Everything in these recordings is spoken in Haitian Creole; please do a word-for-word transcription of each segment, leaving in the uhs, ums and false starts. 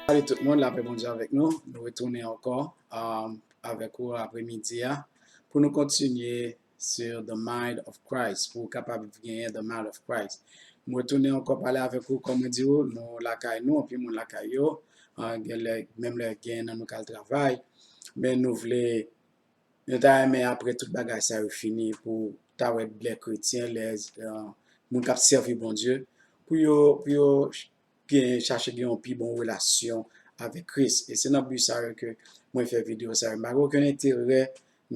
Salut tout moun, lapè Bondye avèk nou. Nou retounen ankò um, avèk ou apremidi a pou nou kontinye sur the mind of Christ, pou w kapab genyen the mind of Christ. Mwen retounen ankò pale avèk ou, kòm mwen di ou, nou lakay nou, anpil moun lakay yo, uh, gen lè, menm lè gen nan nou k al travay, men nou vle Nou ta renmen apre tout bagay sa yo fini pou ta wè lè kretyen, lè uh, moun k ap sèvi Bondye, pou yo, pou yo gen, chache gen yon pi bon relasyon avèk Kris. E se nan bi sa yo ke mwen fè videyo sa yo. M pa gen okenn enterè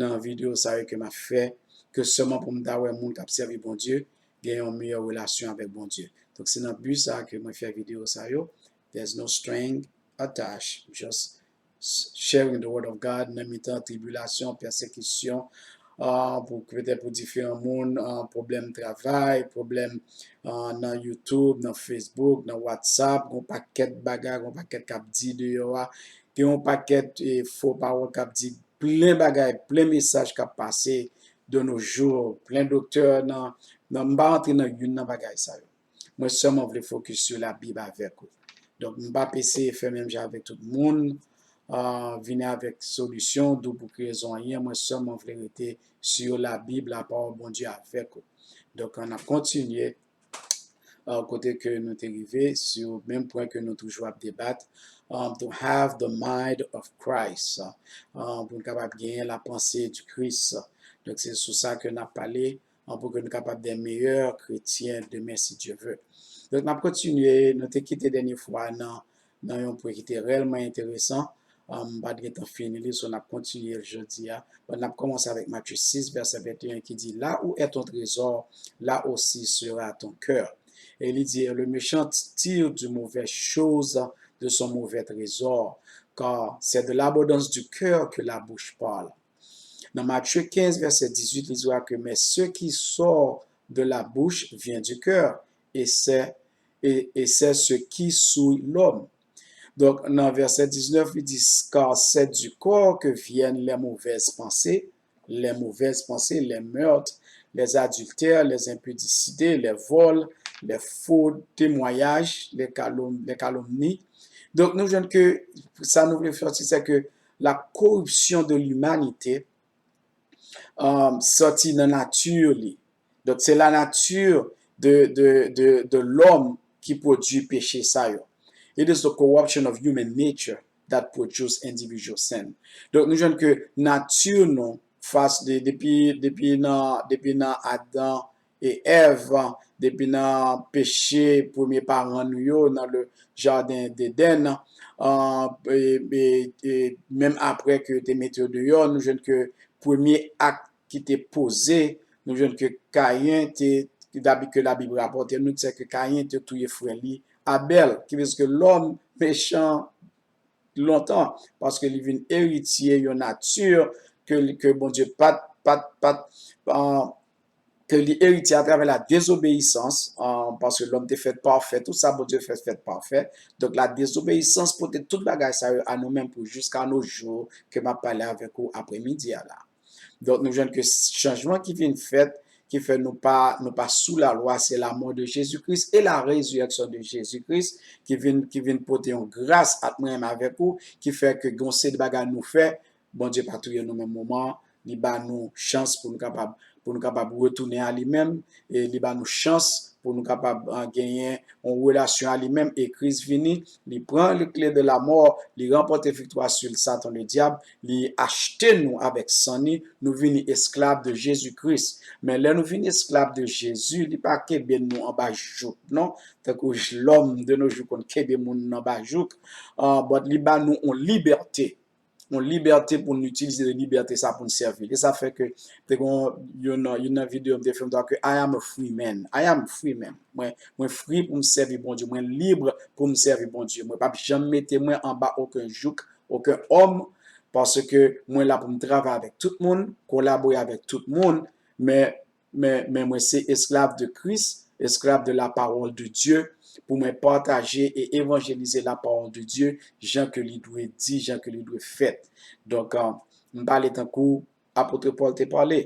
nan videyo sa yo ke m ap fè, ke sèlman pou m ta wè moun k ap sèvi Bondye gen yon meyè relasyon avèk Bondye. Donk se nan bi sa ke mwen fè videyo sa yo. There's no string attached, just sharing the word of God nan mitan tribilasyon, pèsekisyon, uh, pou petèt pou diferan moun, uh, pwoblèm travay, pwoblèm uh, nan YouTube, nan Facebook, nan WhatsApp, gon pakèt bagay, gon pakèt k ap di deyò a, gen yon pakèt eh, fo pawòl k ap di, plen bagay, plen mesaj k ap pase de nos jours, plen doktè nan, nan m pa rantre nan youn nan bagay sa yo. Mwen sèlman vle fokis sou Labib avèk ou. Donk, m p ap eseye fè menm jan avèk tout moun, uh, vini avèk solisyon, di w pou ki rezon anyen. Mwen sèlman vle rete sou Labib, lapawòl Bondye avèk ou. Donk, n ap kontinye uh, kote ke nou te rive, sou menm pwen ke nou toujou ap debat, um, to have the mind of Christ, uh, pou n kapab genyen lapanse di Kris. Donk, se sou sa ke n ap pale, uh, pou ke nou kapab de meyè kretyen demen, si Dye ve. Donk, n ap kontinye, nou te kite dènye fwa nan, nan yon pwen ki te reyèlman enteresan. Uh, m pa t gentan fini li, so n ap kontinye l jodi a. But n ap kòmanse avèk Matye sis, vèsè venteyen ki di, là où est ton trésor, là aussi sera ton cœur. Et il dit, le méchant tire du mauvais chose de son mauvais trésor, car c'est de l'abondance du cœur que la bouche parle. Nan Matye kenz, vèsè dizuit, li di ke, mais ce qui sort de la bouche vient du cœur, et c'est, et, et c'est ce qui souille l'homme. Donk, nan vèsè diznèf, li di, car c'est du corps que viennent les mauvaises pensées, les mauvaises pensées, les meurtres, les adultères, les impudicités, les vols, les faux témoignages, les, calom les calomnies. Donk, nou jwenn ke sa nou vle fè, se ke la corruption de l'humanité um, sòti nan nati li. Donk, se la nati de, de, de, de lòm ki pwodui peche sa yo. It is the corruption of human nature that produce individual sin. Donk, nou jwenn ke nati nou, fas de, depi, depi nan, depi nan Adan e Èv, depi nan peche premye paran nou yo nan le jaden Dedenn, uh, e, e, e menm apre ke yo te mete yo deyò, nou jwenn ke premye ak ki te poze, nou jwenn ke Kayen te, ke Labib rapòte nou, se ke Kayen te touye frè li Abèl, ki vle di ke lòm mechan lontan, paske li vin eritye yon nati ke, ke Bondye pa t, pa t, pa t, uh, ke li eritye atravè la dezobeyisans, uh, paske lòm te fèt pafè, tout sa Bondye fè fèt pafè. Donk, la dezobeyisans pote tout bagay sa yo a nou menm pou jiska nos jours ke m ap pale avèk ou apremidi a la. Donk, nou jwenn ke chanjman ki vin fèt, ki fè nou pa, nou pa sou lalwa, se lanmò de Jezi Kris e la rezirèksyon de Jezi Kris ki vin, ki vin pote yon gras ant mwen menm avèk ou, ki fè ke gon seri de bagay nou fè, Bondye pa touye nou menm moman, li ba nou chans pou nou kapab, pou nou kapab retounen a li menm, e li ba nou chans pou nou kapab uh, genyen yon relasyon a li menm, e Kris vini, li pran le kle de la mò, li ranpòte viktwa sou Satan le dyab, li achte nou avèk san ni, nou vini esklav de Jezi Kris. Men lè nou vini esklav de Jezi, li pa kenbe nou anba jouk, non. Tankou lòm de nos jours konn kenbe moun anba jouk, uh, but li ba nou yon libète. Yon libète pou n itilize libète sa pou n sèvi. E sa fè ke te gon youn nan, youn nan videyo m te fè m ta ke I am a free man. I am a free man. Mwen, mwen free pou m sèvi Bondye. Mwen lib pou m sèvi Bondye. Mwen p ap janm mete mwen anba okenn jouk, okenn òm, paske mwen la pou m travay avèk tout moun, kolabore avèk tout moun, men men, men mwen se esklav de Kris, esklav de la parole de Dieu, pou mwen pataje e evanjelize la parole de Dieu jan ke li dwe di, jan ke li dwe fèt. Donk, uh, m pale tankou apot Pòl te pale,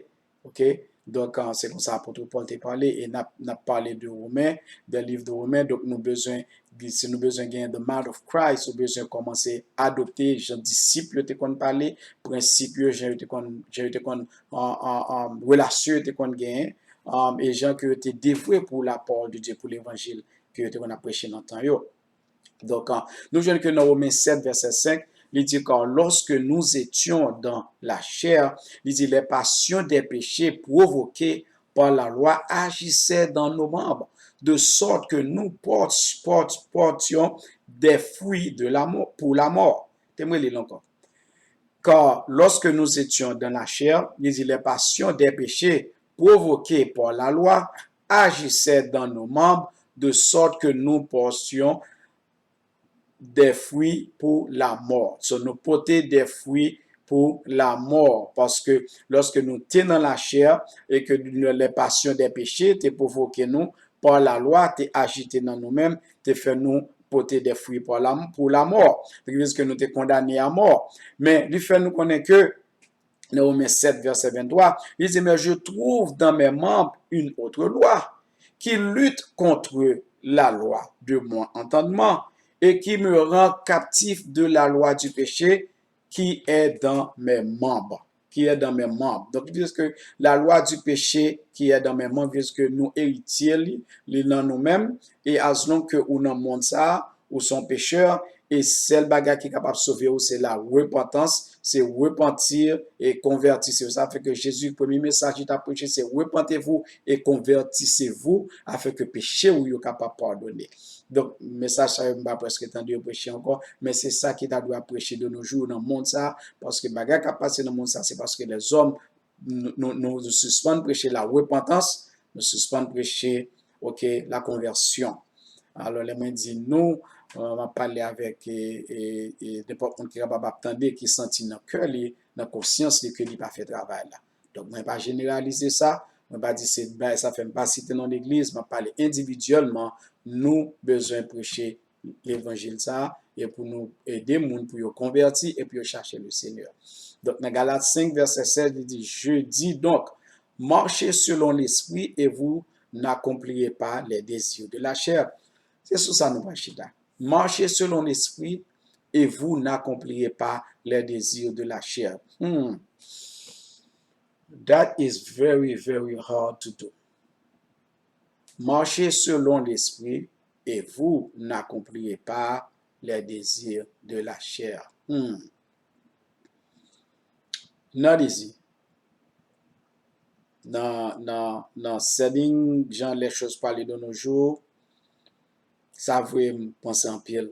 oke? Donk, se konsa apot Pòl te pale, e n ap, n ap pale de Women, de liv de Women. Donk, nou bezwen, si nou bezwen gen the mind of Christ, ou bezwen kòmanse adopte jan disip yo te konn pale, prensip yo, jan yo te konn, jan yo te konn, an, an, an, relasyon yo te konn genyen, an, e jan ke yo te devwe pou la parole de Dieu, pou levanjil ke yo te konn ap preche nan tan yo. Donk, an, nou jwenn ke nan Women sèt, vèsè senk, li di, car lorsque nous étions dans la chair, li di, les passions des péchés provoquées par la loi agissaient dans nos membres, de sorte que nous port-, port-, portions des fruits de la mort, pour la mort. Te mwen li l ankò. Car lorsque nous étions dans la chair, li di, les passions des péchés provoquées par la loi agissaient dans nos membres, de sorte que nous portions des fruits pour la mort. So, nou pote des fruits pour la mort. Paske lòske nou te nan lachè e ke les passions des péchés te pwovoke nou pa lalwa, te ajite nan nou menm, te fè nou pote des fruits pour la, pour la mort. Sa vle di ke nou te kondane a mò. Men li fè nou konnen ke nan Women sèt, vèsè venntwa, li di, mais je trouve dans mes membres une autre loi qui lutte contre la loi de mon entendement et qui me rend captif de la loi du péché qui est dans mes membres. Qui est dans mes membres. Donk, li di ke la loi du péché qui est dans mes membres, vle di ke nou eritye li, li nan nou menm, e as long ke ou nan mond sa a, ou se yon pechè, e sèl bagay ki kapab sove ou, se la repantans, se repanti e konvèti. Se sa fè ke Jezi, premye mesaj li t ap preche, se repentez-vous et convertissez-vous, afin que péché ou yo kapab padone. Donk, mesaj sa yo, m pa prèske tande yo preche ankò, men se sa ki ta dwe ap preche de nos jours nan mond sa a, paske bagay k ap pase nan mond sa a, se paske lèzòm, nou, nou, nou sispann preche la repantans, nou sispann preche, oke, la konvèsyon. Alò, lè mwen di nou, euh, m ap pale avèk, e, e, e, nenpòt moun ki kapab ap tande, ki santi nan kè li, nan konsyans li, ke li pa fè travay la. Donk, mwen pa jeneralize sa, mwen pa di se bagay sa fè m pa site non legliz, m ap pale endividyèlman, nou bezwen preche levanjil sa a, e pou nou ede moun pou yo konvèti e pou yo chache le Senyè. Donk, nan Galat senk, vèsè sèz, li di, je dis donc, marchez selon l'esprit et vous n'accomplirez pas les désirs de la chair. Se sou sa nou pral chita. Marchez selon l'esprit et vous n'accomplirez pas les désirs de la chair. Hmm. That is very, very hard to do. Marchez selon l'esprit et vous n'accomplirez pas les désirs de la chair. Hmm. Not easy. Nan, nan, nan setting, jan les choses parlent de nos jours, sa voye m panse anpil.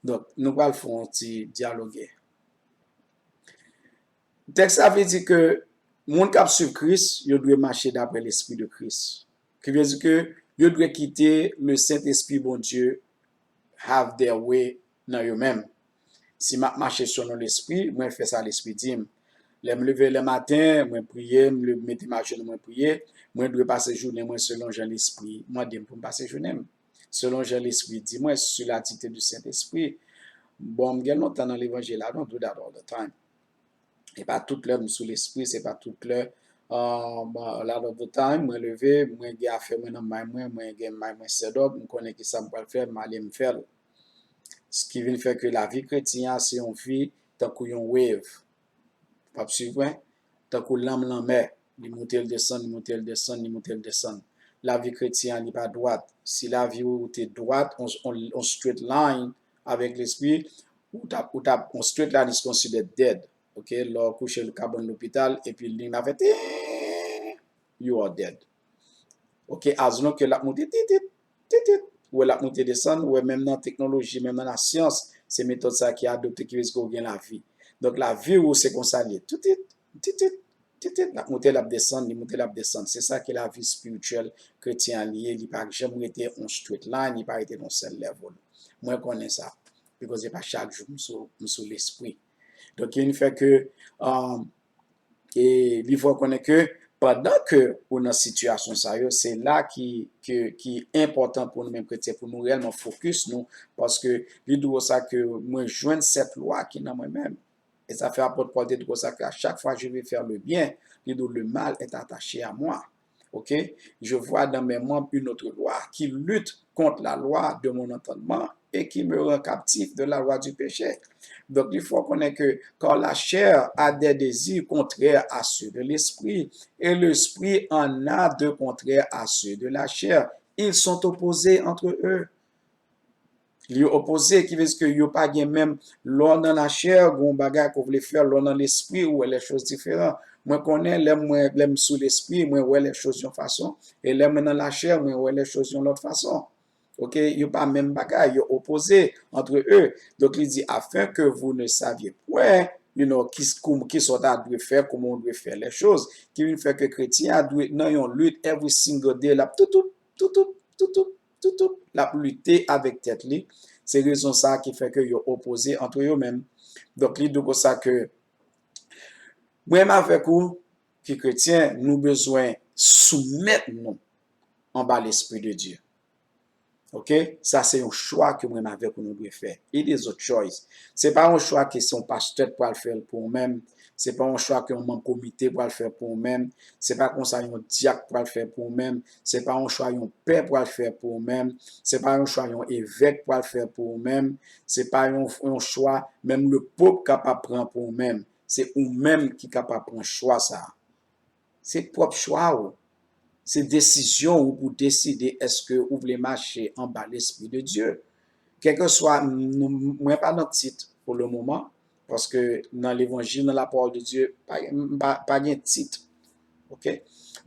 Donk, nou pral fè yon ti dyaloge. Tèks la vle di ke moun k ap swiv Kris, yo dwe mache daprè Lespri de Kris. Ki vle di ke yo dwe kite le Sentespri Bondye have their way nan yo menm. Si m ap mache selon Lespri, mwen fè sa Lespri di m. Lè m leve lè maten, mwen priye, m le-, mete m ajenou, mwen priye, mwen dwe pase jounen mwen selon jan Lespri mande m pou m pase jounen m. Selon jan Lespri di mwen, sou la dikte du Sentespri. Bon, m gen lontan nan levanjil, I don't do that all the time. E pa tout lè m sou Lespri, se pa tout lè, um, a lot of the time, mwen leve, mwen gen afè mwen nan may mwen, mwen gen may mwen set up, m konnen ki sa m pral fè, m ale m fè l. Sa ki vin fè ke lavi kretyen an se yon vi tankou yon wave. W ap swiv mwen? Tankou lanm lanmè. Li moute, l desann, li moute, l desann, li moute, l desann. Lavi kretyen an, li pa dwat. Si lavi ou te dwat, on, on, on straight line avèk Lespri, ou t ap, ou t ap, on straight line is considered dead. Oke, lè w kouche nan kabann lopital, epi liy la fè ting, you are dead. Oke, as long ke l ap moute titit, titit, ou wè l ap moute desann, ou wè menm nan teknoloji, menm nan lasyans, se metòd sa ki adopte ki vle di ke w gen lavi. Donk, lavi ou se konsa l ye. Titit, titit, titit, l ap moute, l ap desann, li moute, l ap desann. Se sa ki lavi espirityèl kretyen an li ye, li pa janm rete on straight line, li pa rete nan sèl level. Mwen konnen sa, because se pa chak jou m sou, m sou Lespri. Donk, ki vin fè ke, um, e li fè w konnen ke pandan ke ou nan sitiyasyon sa yo, se la ki, ki, ki enpòtan pou nou menm kretyen, pou nou reyèlman fokis nou, paske li di w sa ke mwen jwenn sèt lwa ki nan mwen menm. E sa fè apot Pòl te di konsa ke à chaque fois je vais faire le bien, li di le mal est attaché à moi. Ok? Je vois dans mes membres une autre loi qui lutte contre la loi de mon entendement et qui me rend captif de la loi du péché. Donk, li fè w konnen ke quand la chair a des désirs contraires à ceux de l'esprit, et l'esprit en a de contraires à ceux de la chair, ils sont opposés entre eux. Li opoze, ki vle di ke yo pa gen menm, lè w nan lachè, gen yon bagay ke w vle fè, lè w nan lespri, ou wè lè choz diferan. Mwen konnen, lè mwen, lè m sou lespri, mwen wè lè choz yon fason, e lè mwen nan lachè, mwen wè lè choz yon lòt fason. Ok, yo pa menm bagay, yo opoze entre eux. Donk, li di, afin que vous ne saviez point, you know, ki, koum, ki sa w ta dwe fè, kouman w dwe fè lè choz, ki vin fè ke kretyen a dwe nan yon lit every single day, l ap toutou, toutou, toutou, toutou, l ap lite avèk tèt li. Se rezon sa a ki fè ke yo opoze antre yo menm. Donk, li di w konsa ke mwen menm avèk ou, ki kretyen, nou bezwen soumèt nou anba Lespri de Dye. Ok? Sa se yon chwa ke mwen menm avèk ou nou dwe fè. It is a choice. Se pa yon chwa ke se yon pastè k pral fè l pou ou menm. Se pa yon chwa ke yon manm komite pral fè pou ou menm. Se pa konsa yon dyak pral fè pou ou menm. Se pa yon chwa yon pè pral fè pou ou menm. Se pa yon chwa yon evèk pral fè pou ou menm. Se pa yon, yon chwa menm lepòp kapab pran pou ou menm. Se ou menm ki kapab pran chwa sa a. Se pwòp chwa ou. Se desizyon ou pou deside èske ou vle mache anba Lespri de Dye. Kèlkeswa, nou, mwen pa nan tit pou le moman, paske nan levanjil, nan la parole de Dieu, pa, pa, pa gen tit. Ok?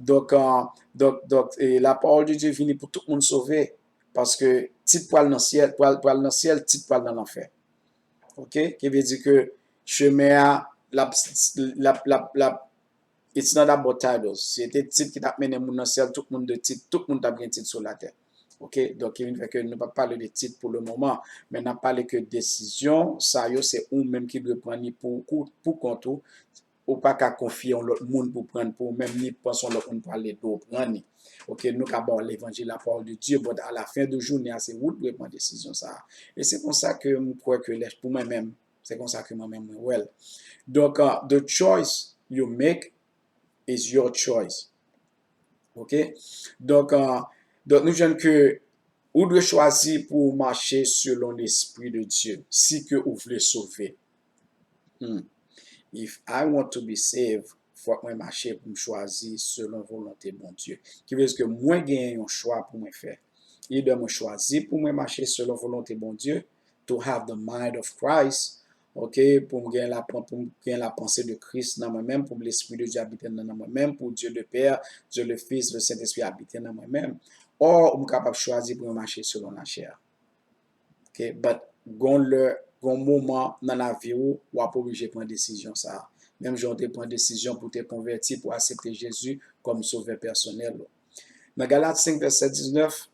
Donk, euh, donk, donk, e la parole de Dieu vini pou tout moun sove, paske tit pral nan syèl, pral, pral nan syèl, tit pral nan lanfè. Ok? Ki vle di ke chemen a, l ap, l ap, l ap, l ap, it's not about titles. Si se te tit ki t ap mennen moun nan syèl, tout moun de tit, tout moun t ap gen tit sou latè. Ok? Donk, ki vin fè ke nou p ap pale de tit pou le moman, men n ap pale ke desizyon sa yo, se ou menm ki dwe pran li pou, pou, pou kont ou. Ou pa ka konfye yon lòt moun pou pran pou ou menm, ni panse yon lòt moun pral ede w pran li. Ok, nou ka ba w levanjil, la parole de Dieu, but à la fin de jounen a, se ou ki dwe pran desizyon sa a. E se konsa ke m kwè ke lè, pou mwen menm, se konsa ke mwen menm mwen wè l. Donk, uh, the choice you make is your choice. Ok? Donk, uh, donk nou jwenn ke ou dwe chwazi pou w mache selon Lespri de Dye, si ke ou vle sove. Hmm. If I want to be saved, fòk mwen mache pou m chwazi selon volonte Bondye. Ki vle di ke mwen genyen yon chwa pou mwen fè. Either mwen chwazi pou mwen mache selon volonte Bondye, to have the mind of Christ, ok, pou m gen la, pou m gen la pensée de Christ nan mwen menm, pou Lespri de Dye abite nan, nan mwen menm, pou Dieu le Père, Dieu le Fils, le Saint-Esprit abite nan mwen menm. Or, m kapab chwazi pou mwen mache selon lachè. Ok, but gon lè, gon moman nan lavi ou, w ap oblije pran desizyon sa a. Menm jan w te pran desizyon pou w te konvèti, pou w aksepte Jezi kòm sovè pèsonèl ou. Nan Galat senk vèsè diznèf,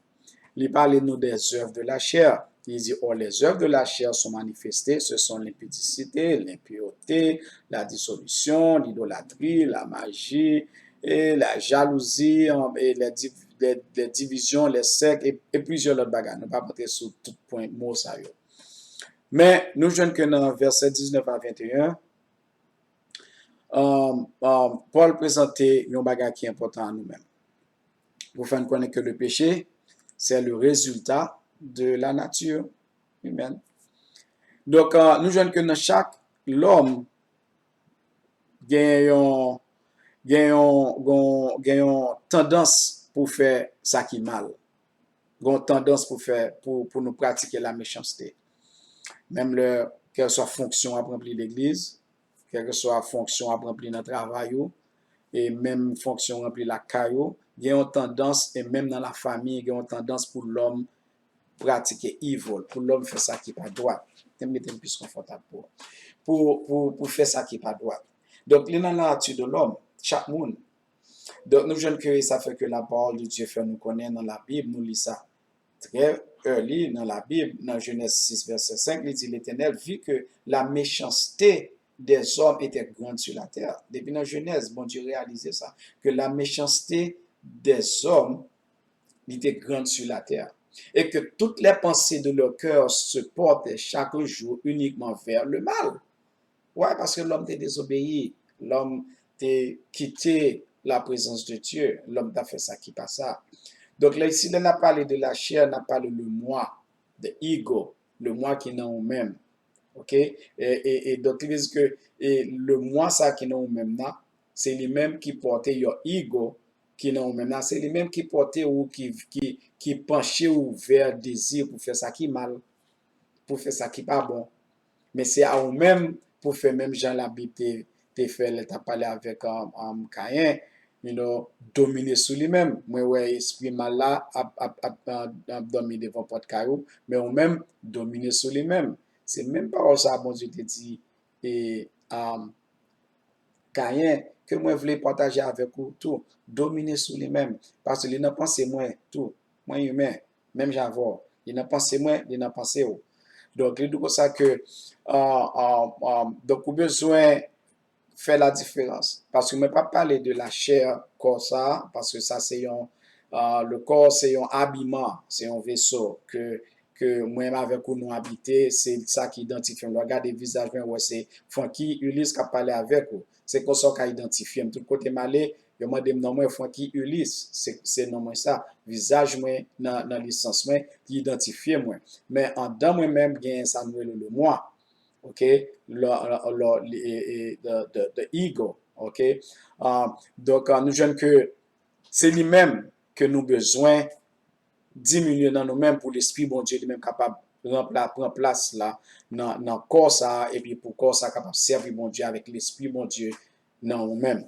li pale nou des œuvres de la chair. Li di, or les œuvres de la chair sont manifestées, ce sont l'impudicité, l'impureté, la dissolution, l'idolâtrie, la magie, et la jalousie, et les, div- les, les divisions, les sectes, et, et plusieurs lòt bagay. Nou p ap antre sou tout pwen mo sa yo. Men, nou jwenn ke nan vèsè diznèf a venteyen, um, um, Pòl prezante yon bagay ki enpòtan a nou menm. Pou fè n konnen ke le péché, c'est le résultat de la nature humaine. Donk, uh, nou jwenn ke nan chak lòm, gen yon, gen yon, gen, gen yon tandans pou fè sa ki mal. Gen yon tandans pou fè, pou, pou nou pratike la mechanste. Menm lè, kèlkeswa fonksyon w ap ranpli legliz, kèlkeswa fonksyon w ap ranpli nan travay ou, e menm fonksyon w ranpli lakay ou, gen yon tandans, e menm nan lafanmi, gen yon tandans pou lòm pratike evil, pou lòm fè sa ki pa dwat. Te mete m plis konfòtab pou, pou, pou, pou fè sa ki pa dwat. Donk, li nan la nature de l'homme, chak moun. Donk, nou jwenn ke sa fè ke la parole de Dieu fè nou konnen nan Labib, nou li sa trè early nan Labib, nan Genèse six, verset cinq, li di, L'Éternel vit que la méchanceté des hommes était grande sur la terre. Depi nan Jenèz, Bondye reyalize sa, ke la méchanceté des hommes, li te grande sur la terre, et que toutes les pensées de leur cœur se portaient chaque jour uniquement vers le mal. Why? Paske lòm te dezobeyi. Lòm te kite la prezans de Dye. Lòm ta fè sa ki pa sa. Donk, lè isi, lè n ap pale de la chè, n ap pale le mwa, the ego, le mwa ki nan ou menm. Ok? E, e, e donk, li vle di ke e, le mwa sa ki nan ou menm nan, se li menm ki pote your ego ki nan ou menm nan, se li menm ki pote ou, ki, ki, ki panche ou vè dezi pou fè sa ki mal, pou fè sa ki pa bon. Men se a ou menm pou fè menm jan Labib te, te fè lè l t ap pale avèk um, um, Kayen, you know, domine sou li menm. Mwen wè espri mal la ap, ap, ap, ap, ap dòmi devan pòt kay ou, men ou menm, domine sou li menm. Se menm pawòl sa a Bondye te di e, um, Kayen, ke mwen vle pataje avèk ou tou. Domine sou li menm. Paske li nan panse mwen tou. Mwen imen, menm jan avè w. Li nan panse mwen, li nan panse w. Donk, li di konsa ke, uh, uh, um, donk, ou bezwen fè la diferans. Paske mwen pa pale de la chè kò sa, paske sa se yon, uh, le kò se yon abiman, se yon veso ke, ke mwen menm avèk ou nou abite, se sa ki idantifye m. Lè w gade vizaj mwen, w wè se Francky Ulysse k ap pale avèk ou. Se konsa w ka idantifye m. Tout kote m ale, yo mande m non mwen, Francky Ulysse, se, se non mwen sa. Vizaj mwen nan, nan lisans mwen, ki idantifye mwen. Men andan mwen menm, gen sa nou rele le moi. Ok? Lò, lò, lò, e, e, the, the, the ego. Ok? Ah, donk, ah, nou jwenn ke se li menm ke nou bezwen diminye nan nou menm pou Lespri Bondye li menm kapab ranpla-, pran plas la nan, nan kò sa a, epi pou kò sa a kapab sèvi Bondye avèk Lespri Bondye nan ou menm.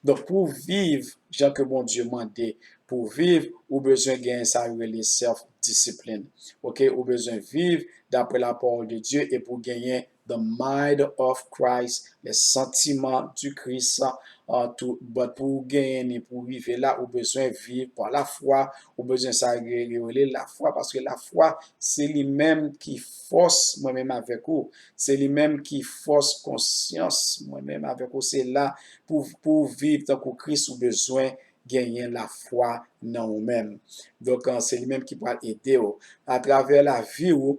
Donk, pou w viv jan ke Bondye mande pou w viv, ou bezwen gen sa yo rele self discipline. Ok? Ou bezwen viv daprè la parole de Dieu e pou w genyen the mind of Christ, les sentiments du Christ, uh, tou, but pou w genyen ni pou w rive la, ou bezwen viv pa lafwa, ou bezwen sa yo rele lafwa, paske lafwa, se li menm ki fòs mwen menm avèk ou, se li menm ki fòs konsyans mwen menm avèk ou, se la pou, pou w viv tankou Kris, ou bezwen genyen lafwa nan ou menm. Donk, uh, se li menm ki pral ede w. Atravè lavi ou,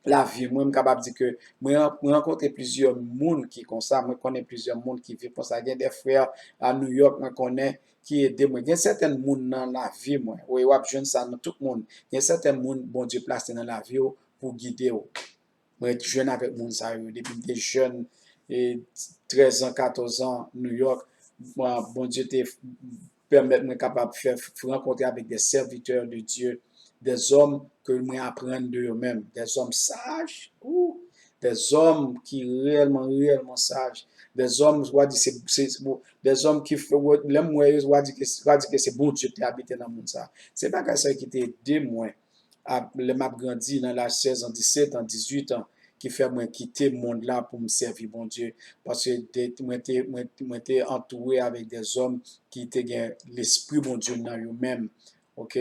lavi mwen, m kapab di ke mwen, mwen rankontre plizyè moun ki konsa, mwen konnen plizyè moun ki viv konsa. Gen de frè a New York, mwen konnen, ki ede mwen. Gen sèten moun nan lavi mwen, wi, w ap jwenn sa nan tout moun. Gen sèten moun Bondye plase nan lavi w pou gide w. Mwen jwenn avèk moun sa yo depi m te jèn, e, trèz an, katòz an, New York. Mwen, Bondye te pèmèt mwen kapab fè, rankontre avèk de sèvitè de Dye, de zòm ke mwen aprann de yo menm, de zòm saj, ou, de zòm ki reyèlman, reyèlman saj, de zòm, w a di se, se, se, de zòm ki fè, lè m wè yo, w a di ke, w a di ke se Bondye ki te abite nan moun sa. Se bagay sa ki te ede mwen ap, lè m ap grandi nan laj sèz an, disèt an, dizuit an, ki fè mwen kite mond la pou m sèvi Bondye. Paske de, mwen te, mwen, mwen te antoure avèk de zòm ki te gen Lespri Bondye nan yo menm. Ok?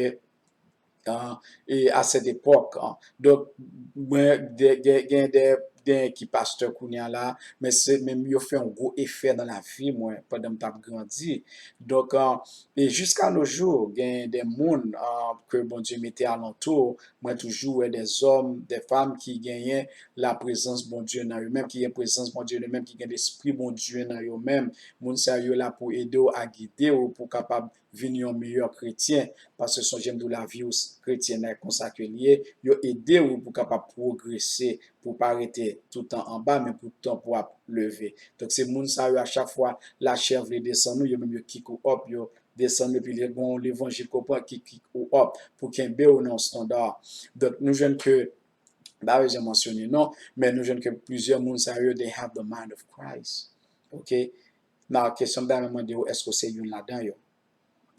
Ah, e a sèt epòk, ah. Donk, mwen, de, de, gen de, de ki pastè kounye a la, men se, men yo fè yon gwo efè nan lavi mwen pandan m t ap grandi. Donk, ah, e jiska no jou, gen de moun, ah, ke Bondye mete alantou, mwen toujou wè de zòm, de fanm ki genyen la prezans Bondye nan yo menm, ki gen prezans Bondye nan yo menm, ki gen Lespri Bondye nan yo menm. Moun sa yo la pou ede w a gide w pou kapab vin yon meyè kretyen, paske sonje m di w lavi w s-, kretyen nan konsa ke l ye, yo ede w pou kapab pwogrese, pou pa rete toutan anba, men pou tan pou w ap leve. Donk, se moun sa yo, a chak fwa lachè vle desann ou, yo menm yo kick ou up, yo desann ou, epi gen yon levanjil konprann ki kick ou up, pou kenbe w nan yon standard. Donk, nou jwenn ke, m pa bezwen mansyone non, men nou jwenn ke plizyè moun sa yo, they have the mind of Christ. Ok? Nan kesyon m ta renmen mande w, èske w se youn ladan yo?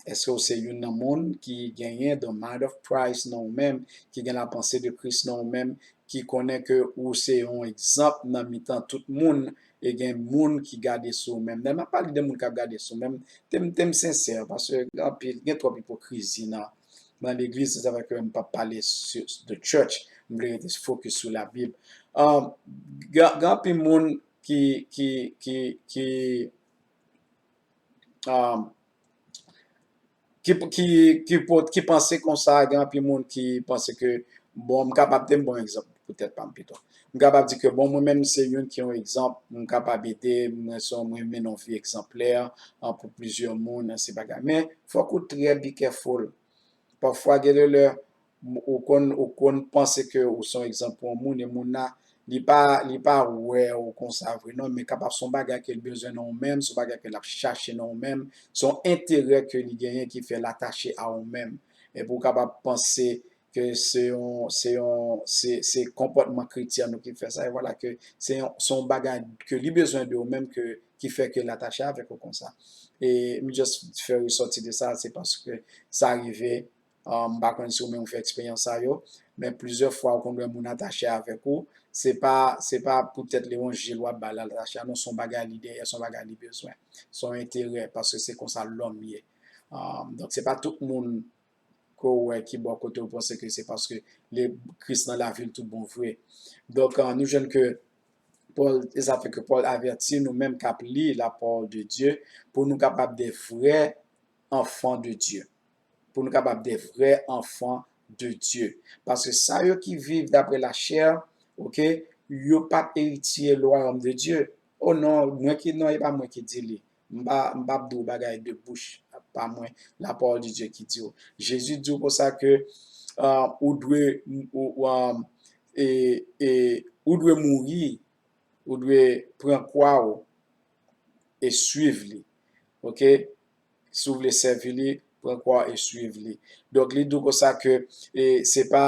Èske w se youn nan moun ki genyen the mind of Christ nan ou menm, ki gen lapanse de Kris nan ou menm, ki konnen ke ou se yon egzanp nan mitan tout moun, e gen moun ki gade sou ou menm? Lè m ap pale de moun k ap gade sou ou menm, te m, te m sensè, paske gen anpil, gen twòp ipokrizi nan, nan legliz, se sa fè ke m p ap pale sur the church, m vle rete focus sou Labib. Um, gen, gen anpil moun ki, ki, ki, ki, um, ki, ki, ki, po-, ki panse konsa, gen anpil moun ki panse ke, bon, m kapab te m bon egzanp pou tèt pa m pito. M kapab di ke, bon, mwen menm se youn ki yon egzanp, m kapab ede, mwen se yon, mwen mennen yon vi egzanplè, an, pou plizyè moun, an, se bagay. Men, fòk ou trè be careful. Pafwa, gen de lè, ou konn, ou konn panse ke ou se yon egzanp pou yon moun, e moun nan, li pa, li pa wè ou konsa vre, non, men kapab se yon bagay ke l bezwen nan ou menm, se yon bagay ke l ap chache nan ou menm, se yon enterè ke li genyen ki fè l atache a ou menm. Epi ou kapab panse ke se yon, se yon, se, se konpòtman kretyen nou ki fè sa, e vwala ke se yon, se yon bagay ke li bezwen de ou menm ke, ki fè ke l atache avèk ou konsa. E m just fè resòti de sa, se paske sa rive, um, m pa konn si ou menm ou fè eksperyans sa yo, men plizyè fwa ou konn wè moun atache avèk ou, se pa, se pa poutèt levanjil w ap ba l atache a, non, se yon bagay li dèyè, se yon bagay li bezwen, se yon enterè, paske se konsa lòm ye. Um, donk, se pa tout moun ke w wè ki bò kote w panse ke se paske le, Kris nan lavi l tout bon vre. Donk, uh, nou jwenn ke Pòl, e sa fè ke Pòl avèti nou menm k ap li la parole de Dieu, pou nou kapab de vrè enfants de Dieu. Pou nou kapab de vrè enfants de Dieu. Paske sa yo ki viv daprè lachè, oke, yo p ap eritye le royaume de Dieu. O non, mwen ki, non, e pa mwen ki di li. M pa, m p ap di w bagay de bouch pa mwen, la parole de Dieu ki di w. Jezi di w konsa ke, uh, ou dwe, ou, ou, um, e, e, ou dwe mouri, ou dwe pran kwa w e swiv li. Oke? Si w vle sèvi li, pran kwa w e swiv li. Donk, li di w konsa ke, e, se pa,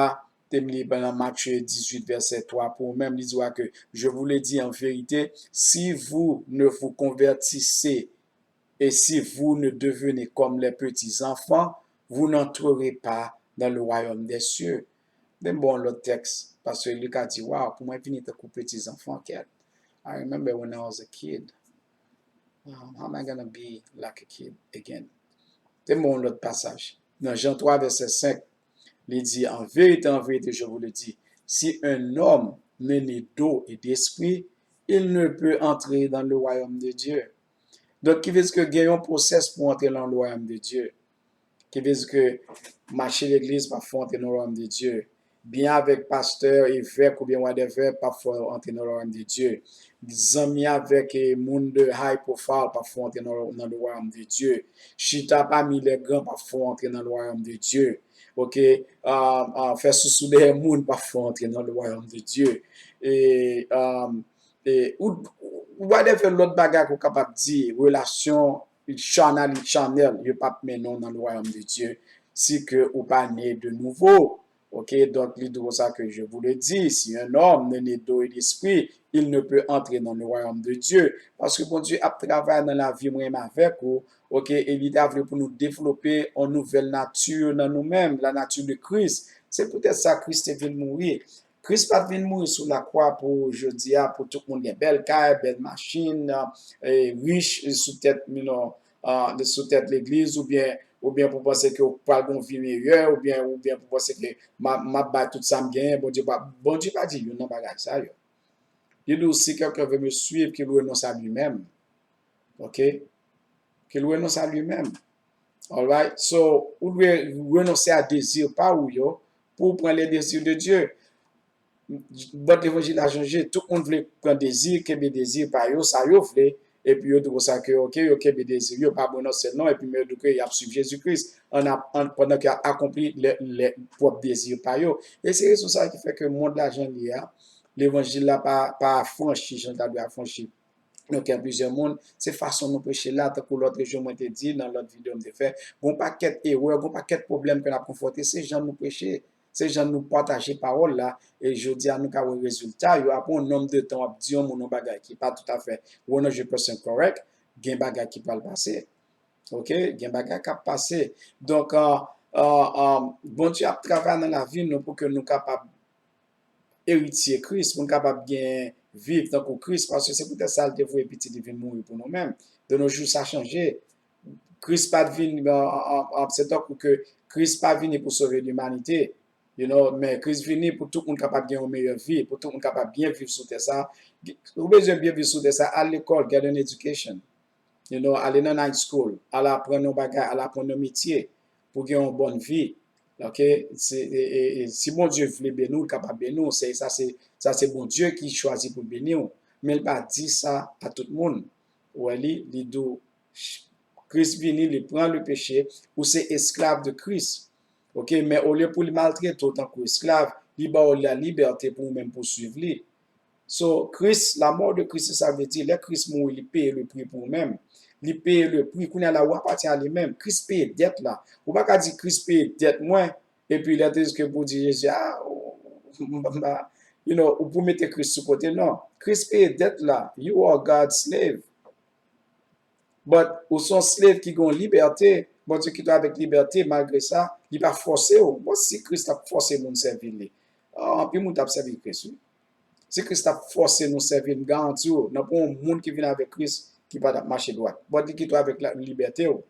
te m li nan Matye dizuit vèsè twa pou ou menm, li di w ke, je vous le dis en vérité, si vous ne vous convertissez et si vous ne devenez comme les petits enfants, vous n'entrerez pas dans le royaume des cieux. Men bon, lòt tèks, paske li ka di, wow, pou mwen vini tankou peti zanfan, kèt. I remember when I was a kid. Um, how am I gonna be like a kid again? Te m ba w yon lòt pasaj. Nan Jan twa, vèsè senk, li di, en vérité, en vérité, je vous le dis, si un homme n'est né d'eau et d'esprit, il ne peut entrer dans le royaume de Dieu. Donk, ki vle di ke gen yon pwosès pou antre nan le royaume de Dieu. Ki vle di ke mache legliz pa fè w antre nan royaume de Dieu. Byen avèk pastè, evèk oubyen whatever pa fè w antre nan royaume de Dieu. Zanmi avèk, eh, moun de high profile pa fè w antre nan, nan le royaume de Dieu. Chita pami les grands pa fè w antre nan le royaume de Dieu. Oke? Ah, ah, fè sousou dèyè moun pa fè w antre nan le royaume de Dieu. E, ah, e, ou, ou whatever lòt bagay ke w kapab di, relasyon, channel, channel, yo p ap mennen w nan le royaume de Dieu si ke ou pa ne de nouvo. Oke, donk, li di konsa ke je vous le dis, si un homme n'est né d'eau et d'esprit, il ne peut entrer dans le royaume de Dieu. Paske Bondye ap travay nan lavi mwen menm avèk ou, oke, e li ta vle pou nou devlope yon nouvèl nati nan nou menm, la nature de Christ. Se poutèt sa Kris te vin mouri. Kris pa t vin mouri sou lakwa pou jodi a, pou tout moun gen bèl kay, bèl machin, e, rich sou tèt, you know, ah, sou tèt legliz, oubyen, oubyen pou panse ke w pral gen yon vi meyè, oubyen, oubyen pou panse ke m ap, m ap bay tout sa m genyen, Bondye pa, Bondye pa di youn nan bagay sa yo. Li di w, si quelqu'un veut me suivre, qu'il renonce à lui-même. Oke? Qu'il renonce à lui-même. Alright? So, ou dwe renonse a dezi pa ou yo pou w pran le désir de Dieu. But levanjil la chanje. Tout moun vle pran dezi, kenbe dezi pa yo, sa yo vle. Epi yo di konsa ke, oke, yo kenbe dezi yo, pa renonse non, epi men yo di ke y ap swiv Jezi Kris, an ap, an, pandan ke y ap akonpli lè, lè pwòp dezi pa yo. E se rezon sa ki fè ke mond la jan l ye a, levanjil la pa, pa afranchi jan l ta dwe afranchi. Donk, gen plizyè moun, se fason nou preche la, tankou lòt jou mwen te di nan lòt videyo m te fè, gon pakèt erè, gon pakèt pwoblèm ke n ap konfwonte, se jan nou preche, se jan nou pataje pawòl la, e jodi a nou ka wè rezilta yo. Apre yon nonm de tan w ap di yon moun yon bagay ki pa toutafè one hundred percent correct, gen bagay ki pral pase. Oke? Gen bagay k ap pase. Donk, ah, ah, ah, Bondye ap travay nan lavi nou pou ke nou kapab eritye Kris, pou n kapab gen, viv tankou Kris, paske se poutèt sa l te voye pitit li vin mouri pou nou menm. De nos jours, sa chanje. Kris pa t vin, an, an, an, se tankou ke Kris pa vini pou sove limanite, you know, men Kris vini pou tout moun kapab gen yon meyè vi, pou tout moun kapab byen viv sou tè sa. Ou bezwen byen viv sou tè sa, al lekòl, get an education. You know, ale nan night school, al aprann yon bagay, al aprann yon metye pou gen yon bòn vi. Ok? Se, e, e, e, si Bondye vle beni w, li kapab beni w. Se, sa se, sa se Bondye ki chwazi pou l beni w. Men l pa di sa a tout moun. Ou wè li, li di w, Kris vini, li pran le peche, ou se esklav de Kris. Ok? Men olye pou li maltrete w tankou esklav, li ba w la libète pou ou menm pou w swiv li. So, Kris, la mort de Christ, se sa vle di, lè Kris mouri, li peye le pri pou ou menm. Li peye le pri, kounye a la, ou apatyen a li menm. Kris peye dèt la. Ou pa ka di, Kris peye dèt mwen, epi lè te ke pou di Jezi, ah, ou, m pa, you know, ou pou mete Kris sou kote, non. Kris peye dèt la. You are God's slave. But ou se yon slave ki gen yon libète, Bondye kite w avèk libète, malgre sa, li pa fòse w. Bon, si Kris t ap fòse moun sèvi li, ah, anpil moun t ap sèvi Kris, wi. Si Kris t ap fòse nou sèvi l, m garanti w, nan pou yon moun ki vin avèk Kris ki pa t ap mache dwat. But li kite w avèk la, libète w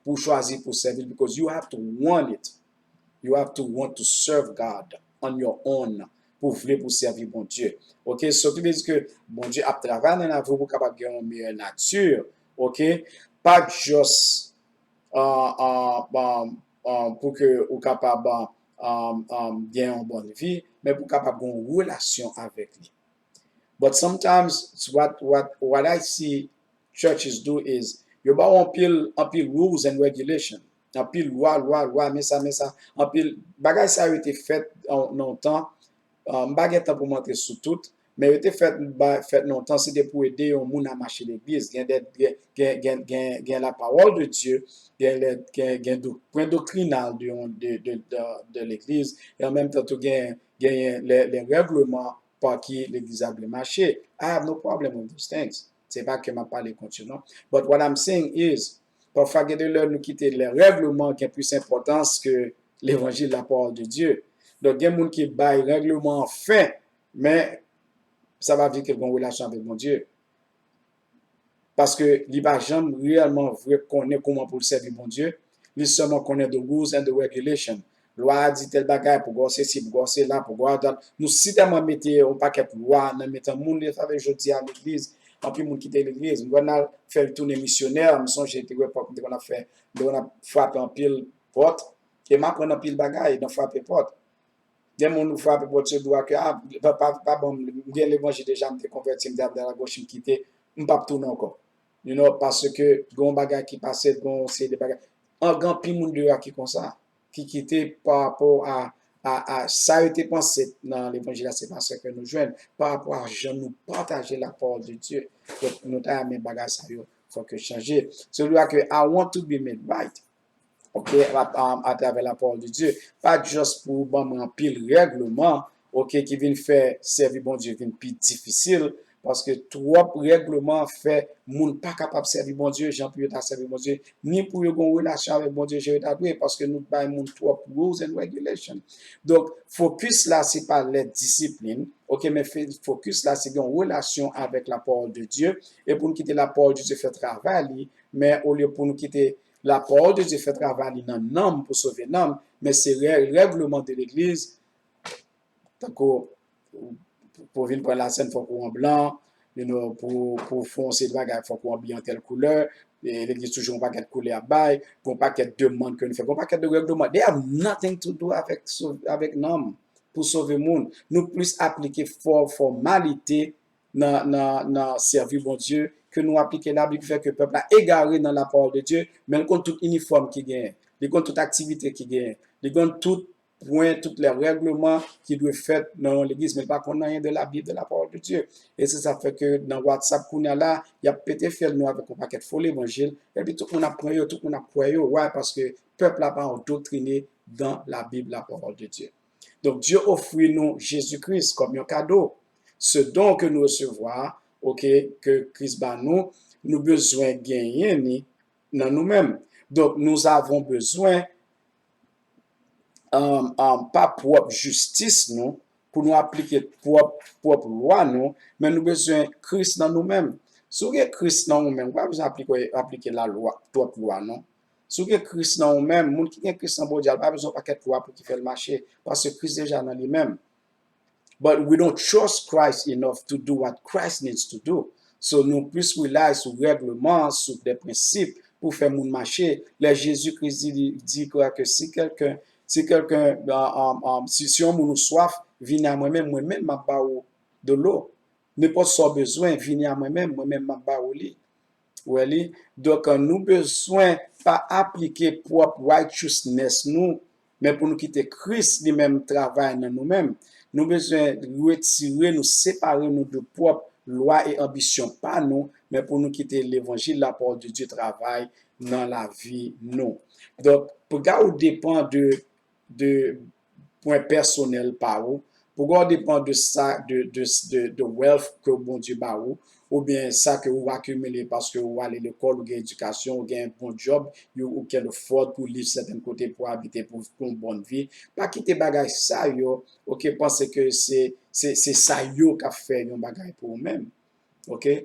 pou w chwazi pou w sèvi l, because you have to want it. You have to want to serve God on your own pou w vle pou w sèvi Bondye. Ok, so ki vle di ke Bondye ap travay nan lavi w pou w kapab gen yon meyè nati. Ok, pa just uh, uh, um, um, pou ke ou kapab uh, um, um, gen yon bòn vi, men pou w kapab gen yon relasyon avèk li. But sometimes, what, what, what I see churches do is, yo ba w anpil, anpil rules and regulation. Anpil lwa, lwa, lwa, men sa, men sa. Anpil bagay sa yo te fèt an, nan yon tan. Uh, m pa gen tan pou m antre sou tout, men yo te fèt, ba, fèt nan yon tan, se te pou ede yon moun a mache legliz. Gen de, gen, gen, gen, gen, gen la parole de Dieu, gen, le, gen, gen do, pwen doktrinal de, de, de, de, de legliz, e an menm tan tou gen, gen le, le règleman pa ki legliz la dwe mache. I have no problem with those things. Se pa ke m ap pale kont yo, non. But what I'm saying is, pafwa gen de lè nou kite le règleman gen plis enpòtans ke levanjil, la parole de Dieu. Donk, gen moun ki bay règleman an fen, men sa pa vle ke l gen yon relasyon avèk Bondye. Paske li pa janm reyèlman vre konnen kouman pou l sèvi Bondye. Li sèlman konnen the rules and the regulation. Lwa a di tèl bagay, pou gwa w sesi, pou gwa w sela, pou gwa w dat. Nou si tèlman mete yon pakèt lwa nan mitan moun, li sa fè jodi a legliz, anpil moun kite legliz. Mwen al fè tounen misyonè, m sonje te gen epòk m te konn ap fè, m te konn ap frape anpil pòt, e m aprann anpil bagay nan frape pòt. Gen moun ou frape pòt yo di w ke, ah, pa, pa, pa ban m, m gen levanjil deja, m te konvèti, m te ap dan lagoch, m kite, m p ap tounen ankò. You know, paske gen yon bagay ki pase, gen yon seri de bagay. An, gen anpil moun deyò a ki konsa, ki kite pa rapò a, a, a sa yo te panse nan levanjil la, se pa sa ke nou jwenn, pa rapò a jan nou pataje la parole de Dieu. Donk, nou ta renmen bagay sa yo, fòk yo chanje. Se vre ke I want to be made right. Ok, a, a, atravè la parole de Dieu. Pa just pou ban mwen anpil règleman, ok, ki vin fè sèvi Bondye vin pi difisil, paske twòp règleman fè moun pa kapab sèvi Bondye jan pou yo ta sèvi Bondye, ni pou yo gen yon relasyon avèk Bondye jan yo ta dwe, paske nou bay moun twòp rules and regulation. Donk, focus la, se pa les disciplines, ok, men focus la, se gen yon relasyon avèk la parole de Dieu, e pou nou kite la parole de Dieu fè travay li, men olye pou nou kite la parole de Dieu fè travay li nan nanm pou sove nanm, men se rè-, règleman de legliz, tankou pou vin pran lasèn fòk ou an blan, you know, pou, pou fè yon seri de bagay fòk ou abiye an tèl koulè, e legliz toujou yon pakèt koulè ap bay, gon pakèt demann ke nou fè, gon pakèt de règleman. They have nothing to do avèk, avèk nanm pou sove moun. Nou plis aplike fò, fòmalite nan, nan, nan sèvi Bondye, ke nou aplike Labib ki fè ke pèp la egare nan la parole de Dieu, men l konn tout inifòm ki genyen, li konn tout aktivite ki genyen, li konn tout pwen, tout lè règleman ki dwe fèt nan yon legliz, men l pa konn anyen de Labib, de la parole de Dieu. E se sa fè ke nan WhatsApp kounye a la, y ap pete fyèl nou avèk yon pakèt fo levanjil, epi tout moun ap pran yo, tout moun ap kwè yo. Why? Paske pèp la pa andoktrine dans la Bible, la parole de Dieu. Donk, Dye ofri nou Jezi Kris kòm yon kado. Ce don que nous recevons, ok, ke Kris ba nou, nou bezwen genyen ni nan nou menm. Donk, nous avons besoin, um, um, pa pwòp jistis nou, pou nou aplike pwòp, pwòp lwa nou, men nou bezwen Kris nan nou menm. Si w gen Kris nan ou menm, ou pa bezwen aplike, aplike lalwa, twòp lwa, non. Si w gen Kris nan ou menm, moun ki gen Kris nan bò Dye a, li pa bezwen yon pakèt lwa pou ki fè l mache, paske Kris deja nan li menm. But we don't trust Christ enough to do what Christ needs to do. So, nou plis rely sou règleman, sou de prensip pou fè moun mache. Lè Jezi Kris di, li di ke si quelqu'un, Si kèlken, um, um, um, si, si yon moun ou swaf, vini a mwen menm, mwen menm m ap ba ou dlo. Nenpòt sa w bezwen, vini a mwen menm, mwen menm m ap ba ou li. Ou wè li? Donk, nou bezwen pa aplike pwòp righteousness nou, men pou nou kite Kris li menm travay nan nou menm. Nou bezwen retire nou, separe nou de pwòp lwa e anbisyon pa nou, men pou nou kite levanjil, la parole de Dieu travay nan lavi nou. Donk, piga ou depann de, de pwen pèsonèl pa ou, piga ou depann de sa, de, de, de, de wealth ke Bondye ba ou, oubyen sa ke ou akimile paske ou ale lekòl, ou gen edikasyon, ou gen bon djòb, you, ou can afford pou live sèten kote, pou abite, pou, pou yon bòn vi. Pa kite bagay sa yo, oke, panse ke se, se, se sa yo k ap fè yon bagay pou ou menm. Oke?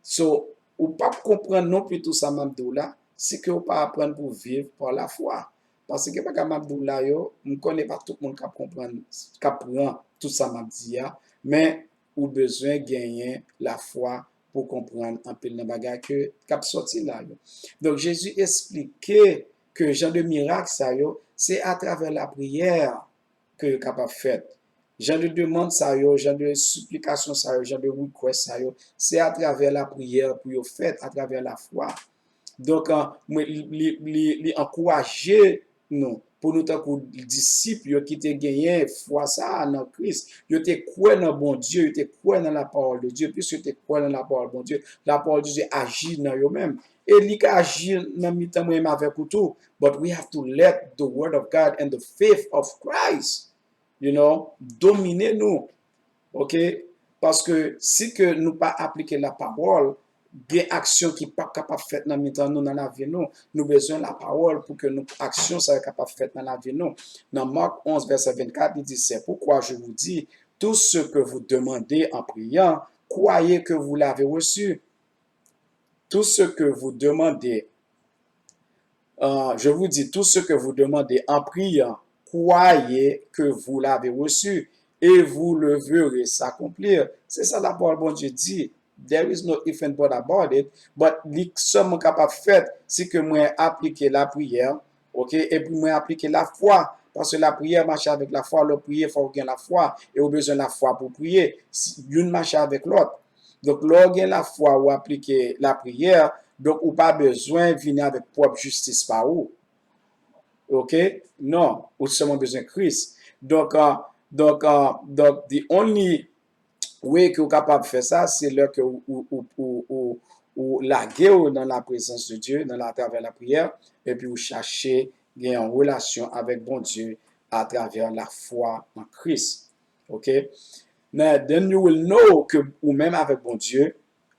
So, ou p ap konprann non pli tout sa m ap di w la, si ke ou pa aprann pou viv pa lafwa. Paske bagay m ap di w la yo, m konnen pa tout moun k ap konprann, k ap pran tout sa m ap di a, men ou bezwen genyen lafwa pou konprann anpil nan bagay ke, k ap sòti la yo. Donk, Jezi esplike ke jan de mirak sa yo, se atravè lapriyè ke yo kapab fèt. Jan de demann sa yo, jan de siplikasyon sa yo, jan de request sa yo, se atravè lapriyè pou yo fèt, atravè lafwa. Donk, an, mwen, li, li, li, li ankouraje nou pou nou tankou disip yo ki te genyen fwa sa a nan Kris. Yo te kwè nan Bondye, yo te kwè nan la parole de Dieu. Plis yo te kwè nan la parole Bondye, la parole de Dieu aji nan yo menm. E li ka aji nan mitan mwen menm avèk ou tou. But we have to let the word of God and the faith of Christ, you know, domine nou. Oke? Paske si ke nou pa aplike lapawòl, gen aksyon ki p ap kapab fèt nan mitan nou, nan lavi nou. Nou bezwen lapawòl pou ke nou, aksyon sa yo kapab fèt nan lavi nou. Nan Mark onze, vèsè vennkat, li di, c'est pourquoi je vous dis, tout ce que vous demandez en priant, croyez que vous l'avez reçu. Tout ce que vous demandez, euh, je vous dis, tout ce que vous demandez en priant, croyez que vous l'avez reçu et vous le verrez s'accomplir. Se sa lapawòl Bondye di. There is no if and but about it, but li sèlman kapab fèt si ke mwen aplike lapriyè, oke, epi mwen aplike lafwa, paske lapriyè mache avèk lafwa, lè w priye, fò w gen lafwa, e ou bezwen lafwa pou w priye. Si, youn mache avèk lòt. Donk, lè w gen lafwa, ou aplike lapriyè, donk ou pa bezwen vini avèk pwòp jistis pa ou. Oke? Non, ou sèlman bezwen Kris. Donk, uh, donk, uh, donk, the only way ke ou kapab fè sa, se lè ke ou, ou, ou, ou, ou, ou lage w nan la prezans de Dye, nan la, atravè lapriyè, epi ou chache gen yon relasyon avèk Bondye atravè lafwa an Kris. Oke? Now, then you will know ke ou menm avèk Bondye,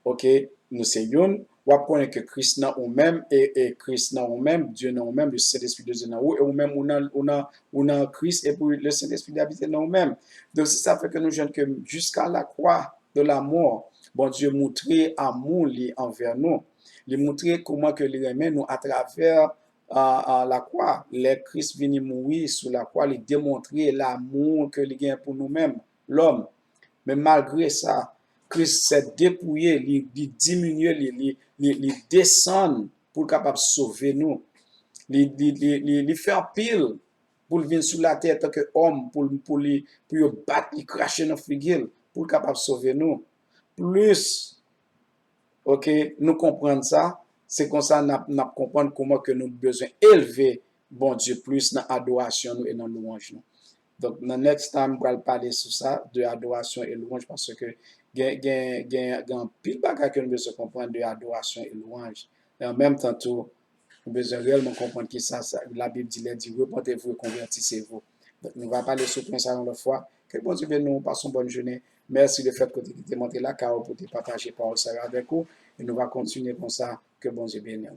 oke, nou se youn, w ap konnen ke Kris nan ou menm, e, e Kris nan ou menm, Dye nan ou menm, le Saint-Esprit de Dieu nan ou, e ou menm ou nan, ou nan, ou nan Kris, epi le Saint-Esprit li abite nan ou menm. Donk, se sa fè ke nou jwenn ke jusqu'à la croix de la mort, Bondye moutre amou li anvè nou. Li moutre kòman ke li renmen nou atravè a, a lakwa. Lè Kris vini mouri sou lakwa, li demontre lamou ke li gen pou nou menm, lòm. Men malgre sa, Kris se depouye, li, li diminye, li, li, li, li desann pou l kapab sove nou. Li, li, li, li, li fè anpil pou l vin sou latè antanke òm, pou l, pou li, pou yo bat li, krache nan figi l, pou l kapab sove nou. Plis, oke, nou konprann sa, se konsa n ap, n ap konprann kòman ke nou bezwen elve Bondye plis nan adorasyon nou e nan lwanj nou. Donk, nan next time, m pral pale sou sa, de adorasyon e lwanj, paske gen, gen, gen, gen anpil bagay ke nou bezwen konprann de adorasyon e lwanj. E an menm tan tou, nou bezwen reyèlman konprann ki sa, sa Labib di, lè di, repentez-vous et convertissez-vous. Donk, nou va pale sou pwen sa yon lòt fwa. Ke Bondye beni nou, pase yon bòn jounen. Mèsi de fèt ke w te kite m antre lakay ou pou te pataje pawòl sa yo avèk ou. E nou va kontinye konsa. Ke Bondye beni w.